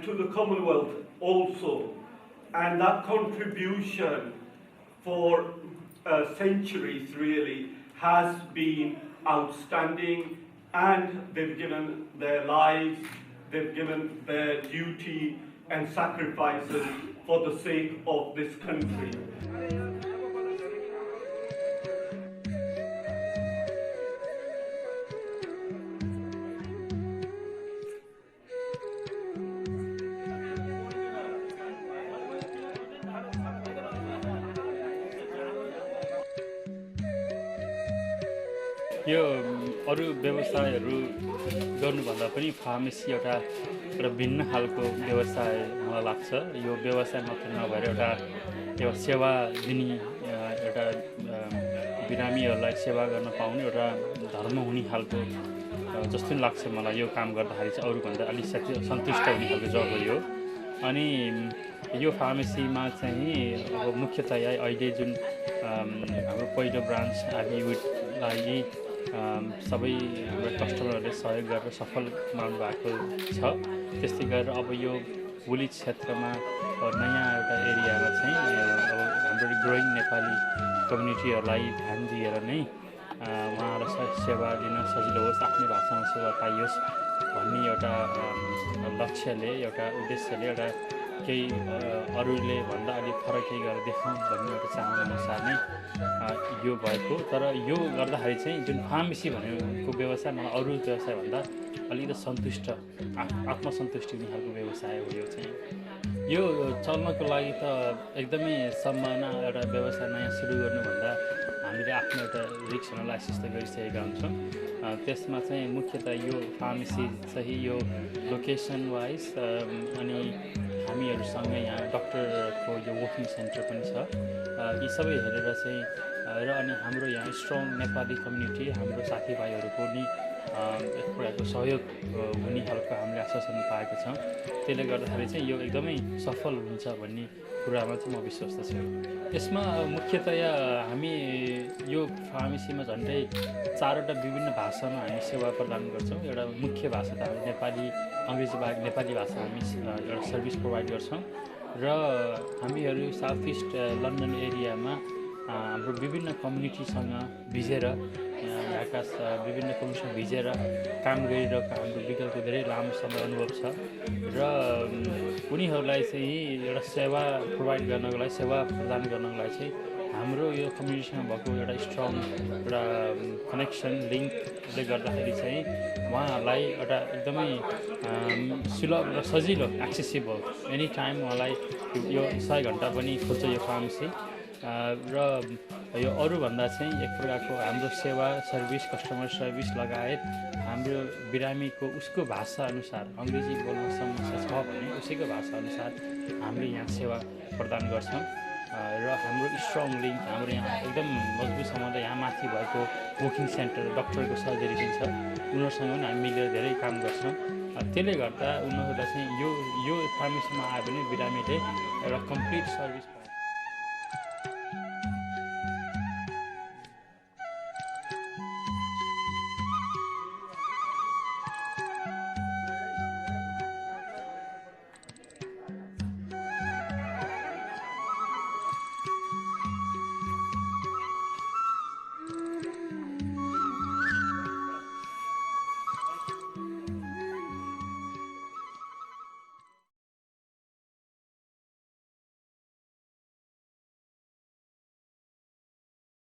to the Commonwealth also, and that contribution for centuries really has been outstanding, and they've given their lives, they've given their duty and sacrifices for the sake of this country. यो अरू व्यवसायहरू गर्नुभन्दा पनि pharmacy एउटा भिन्न खालको व्यवसाय मलाई लाग्छ। यो व्यवसाय मात्र नभएर एउटा सेवा दिने एउटा बिरामीहरूलाई सेवा गर्न पाउने एउटा धर्म हुने खालको जस्तो नि लाग्छ मलाई। यो काम गर्दाखेरि चाहिँ अरूभन्दा अलिक सन्तुष्ट हुने खालको जब हो यो। अनि यो फार्मेसीमा चाहिँ अब मुख्यतया अहिले जुन हाम्रो पहिलो ब्रान्च आबिवुडलाई सबै हाम्रो कस्टमरहरूले सहयोग गरेर सफल मान्नु भएको छ। त्यस्तै गरेर अब यो हुली क्षेत्रमा नयाँ एउटा एरियामा चाहिँ अब हाम्रो ग्रोइङ नेपाली कम्युनिटीहरूलाई ध्यान दिएर नै उहाँहरूलाई सेवा दिन सजिलो होस्, आफ्नै भाषामा सेवा पाइयोस् भन्ने एउटा लक्ष्यले, एउटा उद्देश्यले, एउटा केही अरूले भन्दा अलिक फरक केही गरेर देखाउँ भन्ने एउटा चाहना अनुसार नै यो भएको। तर यो गर्दाखेरि चाहिँ जुन फार्मेसी भनेको व्यवसाय मलाई अरू व्यवसायभन्दा अलिकति सन्तुष्ट, आत्मसन्तुष्टि हुने खालको व्यवसाय हो यो चाहिँ। यो चल्नको लागि त एकदमै सम्भावना, एउटा व्यवसाय नयाँ सुरु गर्नुभन्दा हामीले आफ्नो एउटा रिस्क एनालाइसिस त गरिसकेका हुन्छौँ। त्यसमा चाहिँ मुख्यतः यो फार्मेसी चाहिँ यो लोकेसन वाइज अनि हामीहरूसँग यहाँ डक्टरको यो वर्किङ सेन्टर पनि छ। यी सबै हेरेर चाहिँ र अनि हाम्रो यहाँ स्ट्रङ नेपाली कम्युनिटी, हाम्रो साथीभाइहरूको नि एक प्रकारको सहयोग हुने खालको हामीले आश्वासन पाएको छौँ। त्यसले गर्दाखेरि चाहिँ यो एकदमै सफल हुन्छ भन्ने कुरामा चाहिँ म विश्वस्त छु। यसमा मुख्यतया हामी यो फार्मेसीमा झन्डै 4वटा विभिन्न भाषामा हामी सेवा प्रदान गर्छौँ। एउटा मुख्य भाषा त हामी नेपाली, अङ्ग्रेजी बाहेक नेपाली भाषा हामी एउटा सर्भिस प्रोभाइड गर्छौँ। र हामीहरू साउथ इस्ट लन्डन एरियामा हाम्रो विभिन्न कम्युनिटीसँग भिजेर, यहाँका विभिन्न कम्युनिटीसँग भिजेर काम गरिरहेको हाम्रो विगतको धेरै लामो समय अनुभव छ। र उनीहरूलाई चाहिँ एउटा सेवा प्रोभाइड गर्नको लागि, सेवा प्रदान गर्नको लागि चाहिँ हाम्रो यो कम्युनिटीसँग भएको एउटा स्ट्रङ एउटा कनेक्सन लिङ्कले गर्दाखेरि चाहिँ उहाँहरूलाई एउटा एकदमै सुलभ र सजिलो, एक्सेसिबल एनी टाइम उहाँलाई यो 100 घन्टा पनि खोज्छ यो फार्मेसी। र यो अरूभन्दा चाहिँ एक प्रकारको हाम्रो सेवा, सर्भिस, कस्टमर सर्भिस लगायत हाम्रो बिरामीको उसको भाषाअनुसार अङ्ग्रेजी बोल्न समस्या छ भने उसैको भाषाअनुसार हामीले यहाँ सेवा प्रदान गर्छौँ। र हाम्रो स्ट्रङ लिङ्क, हाम्रो यहाँ एकदम मजबुत सम्बन्ध यहाँ माथि भएको बुकिङ सेन्टर, डक्टरको सर्जरी पनि छ, उनीहरूसँग पनि हामी मिलेर धेरै काम गर्छौँ। त्यसले गर्दा उनीहरूलाई चाहिँ यो फार्मेसीमा आयो भने बिरामीले एउटा कम्प्लिट सर्भिस